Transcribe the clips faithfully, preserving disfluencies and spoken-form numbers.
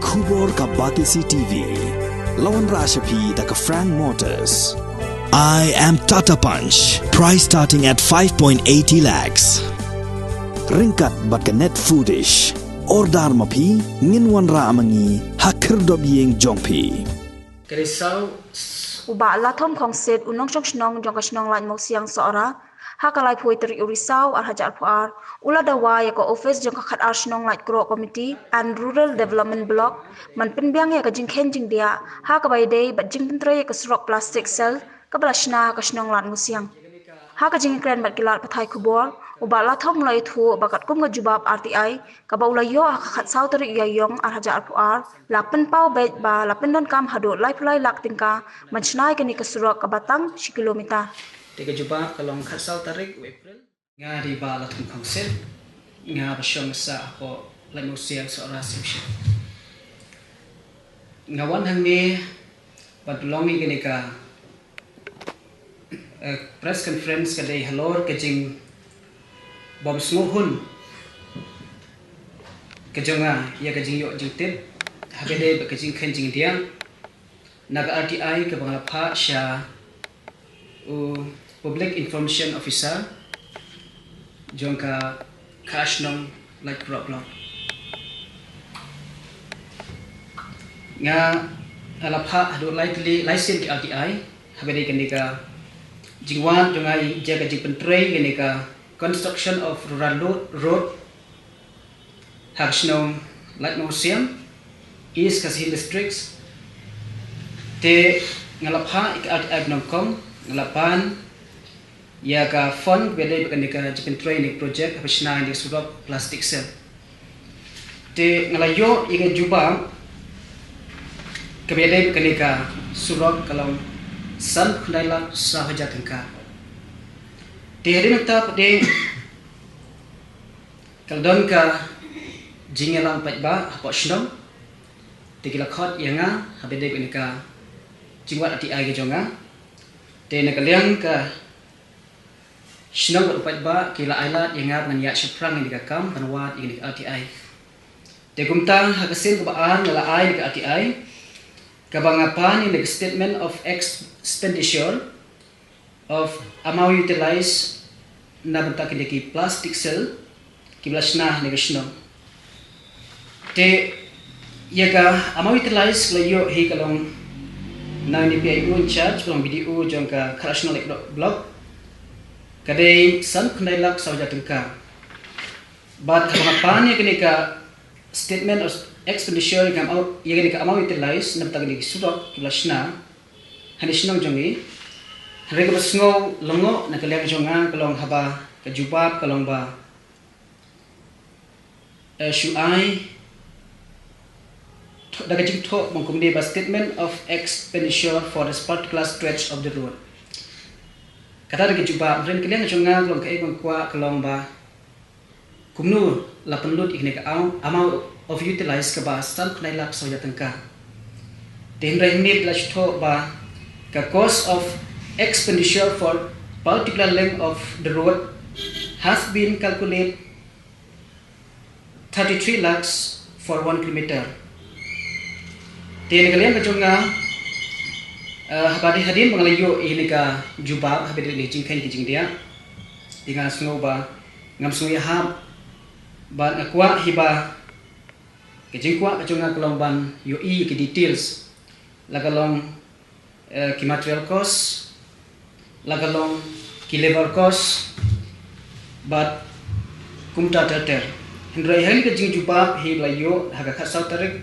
Khubor ka Batesi T V. La wanrah sha phi da ka Frank Motors. I am Tata Punch. Price starting at five point eighty lakhs. Ryngkat bad ka Net Foodish. Order ma phi, ngin wanrah ma ngi ha khyrdop ïing jong phi. Ka dei saw. U Bah Lathom Khongsit, u nongshong shnong jong ka shnong Laitmawsiang Sohra, ha ka laiphew tarik u Risaw ar hajar arphew ar, u la dawa ïa ka office jong ka khatar shnong Laitkroh Committee and Rural Development Block ban pynbiang ïa ka jingkheiñ jingdiah ha kaba ïadei bad jingpyntrei ïa ka surok plastic cell kaba la shna ha ka shnong Laitmawsiang. Ha ka jingïakren bad ki lad pathai khubor, u Bah Lathom u la ïathuh ba katkum ka jubab R T I kaba u la ïoh ha ka khatsaw tarik u Ïaïong ar hajar arphew ar, la pynpaw beit ba la pyndonkam haduh laiphew lai lak tyngka ban shna ïa kane ka surok kaba tang shi kilometer. Te ka jubab ka long khatsaw tarik u April. Nga dei Bah Lathom Khongsit, nga ba shong sah hapoh Laitmawsiang Sohra Sibsha. Nga wan hangne ban pynlong ïa kane ka, eh, press conference ka dei halor ka jingbym sngewhun ka jong nga ïa ka jingïoh jingtip ha kaba ïadei bad ka jingkheiñ jingdiah na ka R T I kaba nga la phah sha u Public Information Officer jong ka khatar shnong Laitkroh Block. Nga la phah haduh lai tylli lai sien ki R T I ha kaba ïadei kane ka jingwad jong nga ïa ka jingpyntrei kane ka construction of rural lo-, road ha ka shnong Laitmawsiang, East Khasi Hills District. Te nga la phah ïa ka R T I ba nyngkong, nga la pan ïa ka fund kaba ïadei bad kane ka jingpyntrei ne ka project haba shna ïa ka surok plastic cell. Te nga la ïoh ïa ka jubab kaba ïadei bad kane ka surok ka long san khyndai lak saw hajar tyngka. Te hadien nangta pat de ka la don ka jingïalang paidbah hapoh shnong. Te ki la khot ïa nga ha kaba ïadei bad kane ka jingwad R T I ka jong nga. Te na ka liang ka shnong bad u paidbah ki la ailad ïa nga ban ïaid shaphrang ïa kane ka kam ban wad ïa kane ka R T I. Te kumta ha ka sien kaba ar nga la ai ïa ka R T I kaba nga pan ïa ka statement of expenditure of amount utilized na bynta kine ki plastic cell kiba la shna ha kane ka shnong. Te ïa ka amount utilized ka la ïoh hi ka long na une u P I O in charge, ka long B D O jong ka khatar shnong Laitkroh Block, ka dei san khyndai lak saw hajar tyngka. Bad haba nga pan ïa kane ka statement of expenditure ïa ka amount, ïa kane ka amount utilized na bynta kine ki surok kiba la shna ha kane ka shnong jong ngi, hynrei kaba sngew lyngngoh na ka liang jong nga ka long haba ka jubab ka long ba, eh, shu ai tho-, da ka jingthoh bad kumne ba statement of expenditure for this particular stretch of the road. Kata da ka jubab, hynrei na ka liang jong nga ka long kaei ba nga kwah ka long ba kumno la pynlut ïa kane ka am-, amount of utilize kaba san khyndai lak saw hajar tyngka. Te hynrei mynta la shu thoh ba ka cost of expenditure for particular length of the road has been calculated thirty-three lakhs for one kilometer. Te na ka liang ka jong nga, eh, haba dei hadien ba nga la ïoh ïa kane ka jubab haba dei jingkheiñ ki jingdiah, te nga sngew ba ngam sngew ïahap. Bad nga kwah hi ba ka jingkwah ka jong nga ka long ban ïohi ki details, la ka long, eh, ki material cost, la ka long ki labour cost, bad kumta ter ter. Hynrei ha kane ka jingjubab hi ba la ïoh ha ka khatsaw tarik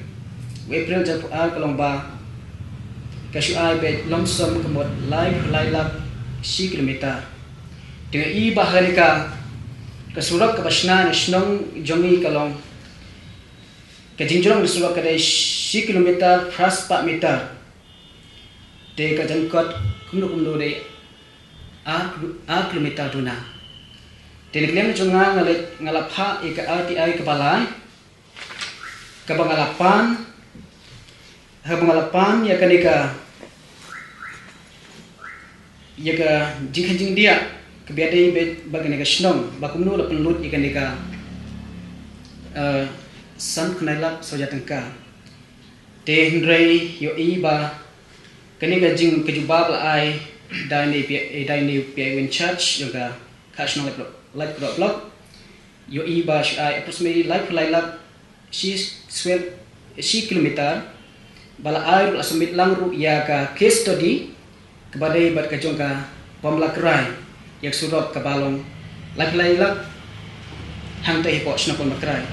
u April hajar arphew ar ka long ba ka shu ai beit lump sum ka mut laiphew lai lak shi kilometer. Te nga i ba ha kane ka, ka surok kaba shna na shnong jong ngi ka long, ka jingjrong na surok ka dei shi kilometer phra spah meter. Te ka jan kot kumno kumno dei ar kilo-, ar kilometer duna. Te na ka liang jong nga nga la, nga la phah ïa ka R T I kaba lai, kaba nga la pan, haba nga la pan ïa kane ka, ïa ka jingkheiñ jingdiah kaba ïadei bad, bad kane ka shnong, ba kumno la pynlut ïa kane ka, eh, san khyndai lak saw hajar tyngka. Te hynrei ïohi ba kane ka jing ka jubab la ai da ine pia da ine pia in charge jong ka ka shnong Laitkroh Block. Ïohi ba shu ai approximately laiphew lai lak shi square shi kilometer. Ba la ai ruh la submit lang ruh ïa ka case study kaba dei bad ka jong ka Pamlakrai ïa ka surok kaba long laiphew lai lak hangta hapoh shnong Pamlakrai.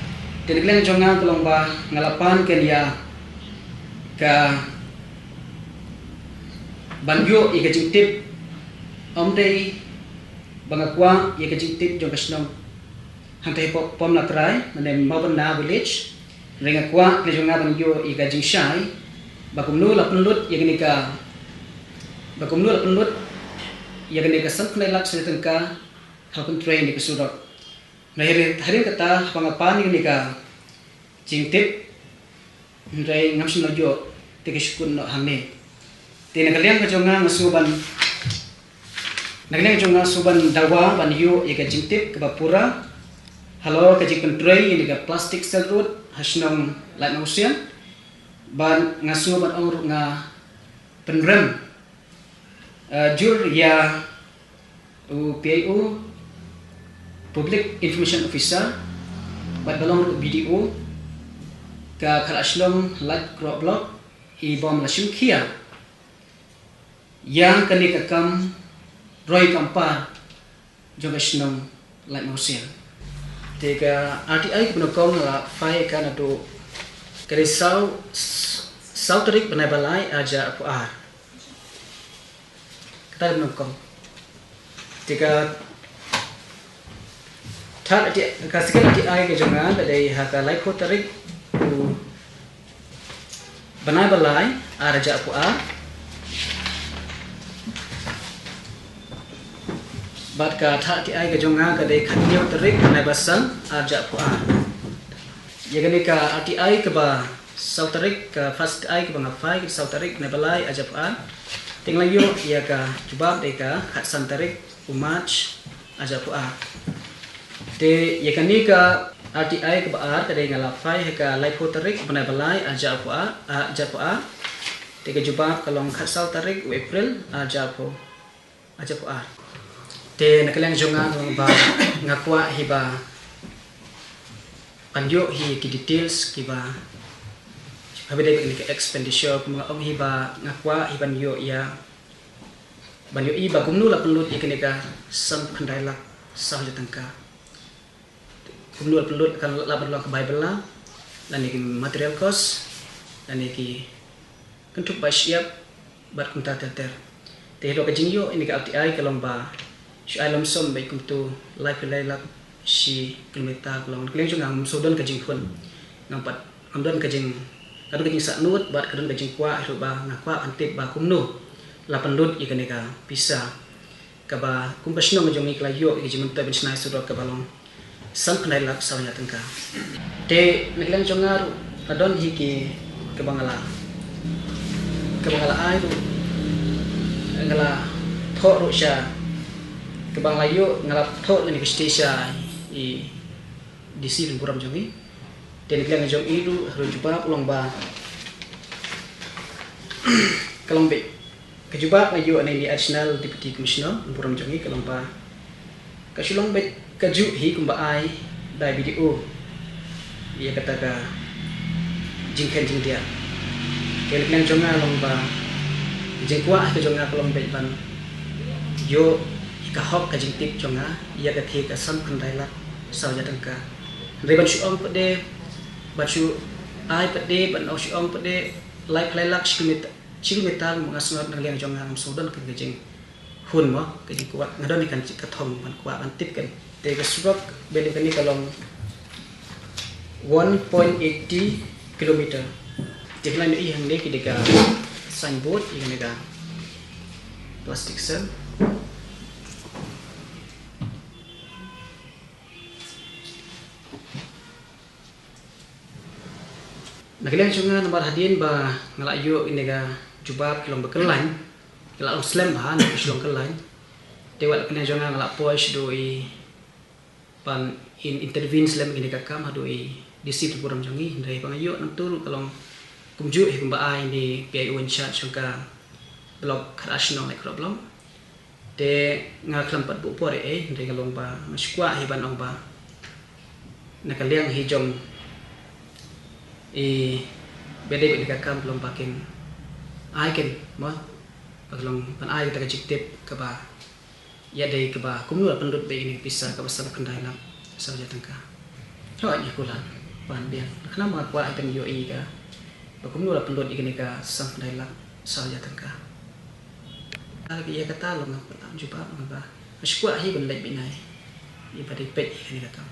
Te na ka liang jong nga ka long ba nga la pan ken ïa ka ban ïoh ïa ka jingtip. Ym dei ba nga kwah ïa ka jingtip jong ka shnong hangta hapoh Pamlakrai, mane Mawbynna village. Hynrei nga kwah ka jong nga ban ïoh ïa ka jingshai ba kumno la pynlut ïa kane ka, ba kumno la pynlut ïa kane ka san phew lai lak saw tyngka ha pyntrei ïa ka surok. Hynrei hadien kata haba nga pan ïa kane ka jingtip, hynrei ngam shym la ïoh te ka shu kut noh hangne. Te na ka liang ka jong nga nga sngewban na ka liang jong nga sngewban dawa ban ïoh ïa ka jingtip kaba pura halor ka jingpyntrei ïa ka plastic cell road ha shnong Laitmawsiang. Bad nga sngewban ong ruh nga pynrem, eh, jur ïa u P I O, Public Information Officer, bad ba long ruh u B D O ka Khalashnong Laitkroh Block, i bym la shim khia ïa kane ka kam roi kam par jong ka shnong Laitmawsiang. Te ka R T I kaba nyngkong la file ka naduh ka dei saw, saw tarik bnai ba lai arhajar arphew ar. Kata kaba nyngkong. Te ka third R T I, ka second R T I ka jong nga ka dei ha ka laiphew tarik u bnai ba lai arhajar arphew ar. Bad ka third R T I ka jong nga ka dei khathynñiew tarik bnai ba san arhajar arphew ar. Ïa kane ka R T I kaba saw tarik, ka first R T I kaba nga file ka saw tarik bnai ba lai arhajar arphew ar. Te nga la ïoh ïa ka jubab dei ka khatsan tarik u March arhajar arphew ar. Te ïa kane ka R T I kaba ar ka dei nga la file ha ka laiphew tarik bnai ba lai arhajar arphew ar, arhajar arphew ar. Te ka jubab ka long khatsaw tarik u April arhajar arphew, arhajar arphew ar. Te na ka liang jong nga ba nga kwah hi ba ban ïoh hi ki details kiba, haba dei ka expenditure, kumba nga ong hi ba nga kwah hi ban ïoh ïa ban ïohi ba kumno la pynlut ïa kane ka san phew khyndai lak saw hajar tyngka. Kumno la pynlut, kan lah ban long ka bai bylla, lane ki material cost, lane ki kynthup bai shyiap bad kumta ter ter. Te halor ka jingïoh ïa kane ka R T I ka long ba shu ai lump sum beit kumto laiphew lai lak shi kilometer ka long. Na ka liang jong nga ngam shu don ka jinghun, ngam pat, ngam don ka jing, ka don ka jingsahnud bad ka don ka jingkwah ruh ba nga kwah ban tip ba kumno la pynlut ïa kane ka pisa kaba kum ka shnong jong ngi ka la ïoh ïa ka jingmyntoi ban shna surok kaba long san phew khyndai lak saw hajar tyngka. Te na ka liang jong nga ruh la don hi ki kaba nga la, kaba nga la ai ruh, nga la thoh ruh sha, kaba nga la ïoh, nga la thoh na ka station i D C Lynpuram jong ngi. Te na ka liang jong i ruh, ruh jubab u long ba ka long beit, ka jubab nga ïoh na i Additional Deputy Commissioner Lynpuram jong i ka long ba ka shu long beit kajuh hi kumba ai da i B D O ïa kata ka jingkhein jingdiah. Te na ka liang jong nga long ba jingkwah ka jong nga ka long beit ban ïoh ïa ka hok ka jingtip jong nga ïa ka thie ka san phew khyndai lak saw hajar tyngka. Hynrei ban shu ong pat de, ban shu ai pat de, ban ong shu ong pat de laiphew lai lak shi kilometer, shi kilometer, nga sngewthuh na ka liang jong nga ngam sngewdon ka jinghun mo, ka jingkwah, nga don ïa ka jing ka thong ban kwah ban tip kan. Te ka surok bad kane ka long one point eighty kilometer. Te khlaiñ ïa hangne ki dei ka signboard, ïa kane ka plastic cell. Na ka liang jong nga namar hadien ba nga la ïoh ïa kane ka jubab ki long ba kyllaiñ, ki la long slem bha, na ki shu long kyllaiñ. Te wat na ka liang jong nga nga la poi shaduh i ban in intervene slem ïa kane ka kam haduh i D C Lynpuram jong ngi, hynrei ba nga ïoh nangta ruh ka long kumjuh hi kumba ai ni P I O in charge jong ka block khatar shnong Laitkhrop Blom. Te nga khlem pat buh por ei ei, hynrei nga long ba nga shu kwah hi ban ong ba na ka liang hi jong i ba dei bad ka kam long ba kin ai kin mo ba ka long ban ai kata ka jingtip kaba ïa dei kaba kumno la pynlut bad ine pisa kaba san khyndai lak saw hajar tyngka. Hooid, ïa kular ban biang. Khnang ba nga kwah i ban ïohi ka ba kumno la pynlut ïa kane ka san khyndai lak saw hajar tyngka. Ka ïa kata long nga pat jubab nga ba nga shu kwah hi ban leit bad ine i ba dei peit ïa kane ka kam.